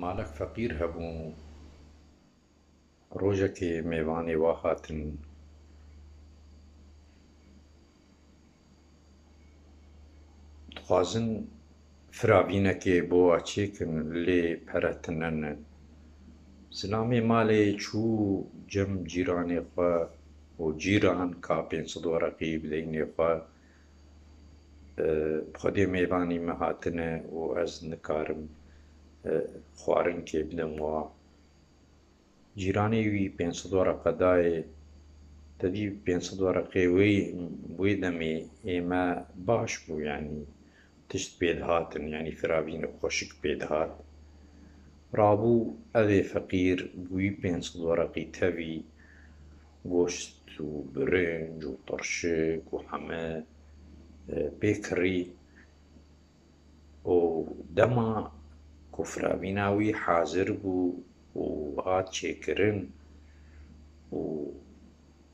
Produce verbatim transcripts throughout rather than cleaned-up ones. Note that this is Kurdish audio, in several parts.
Malek feqîr hebû. Rojekê mêvanê wa hatin. Dixwazin firavînekê bo wa çêkin, lê pere tune ne. Zilamê malê çû cem cîranê xwe û cîran ka pênc sed wereqî bideynê xwe, e, Xwedê mêvanî me hatine û ez nikarim, e, xwarinkê bidim wa. Cîranê wî pênc sed wereqe dayê, te dî pênc sed wereqê wê, wê demê ê me baş bû, yanî tişt pê dihatin, yanî firavînê xweşik pê dihat. Rabû evê feqîr bi wî pênc sed wereqî tevî goşt û birinc û tirşik û heme, e, pê kirî. Û dema ku firavîna wî hazir bû û hat çêkirin û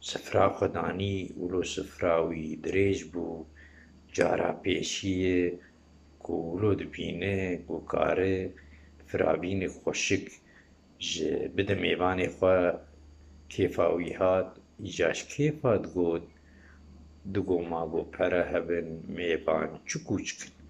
sifra xwe danî, wilo sifra wî dirêj bû, cara pêşiyê ku wilo dibîne ku kare firavînê xweşik ji bide mêvanê xwe, kêfa wî hat, îca ji kêfa digot, digo ma go pere hebin, mêvan çi kûçk in.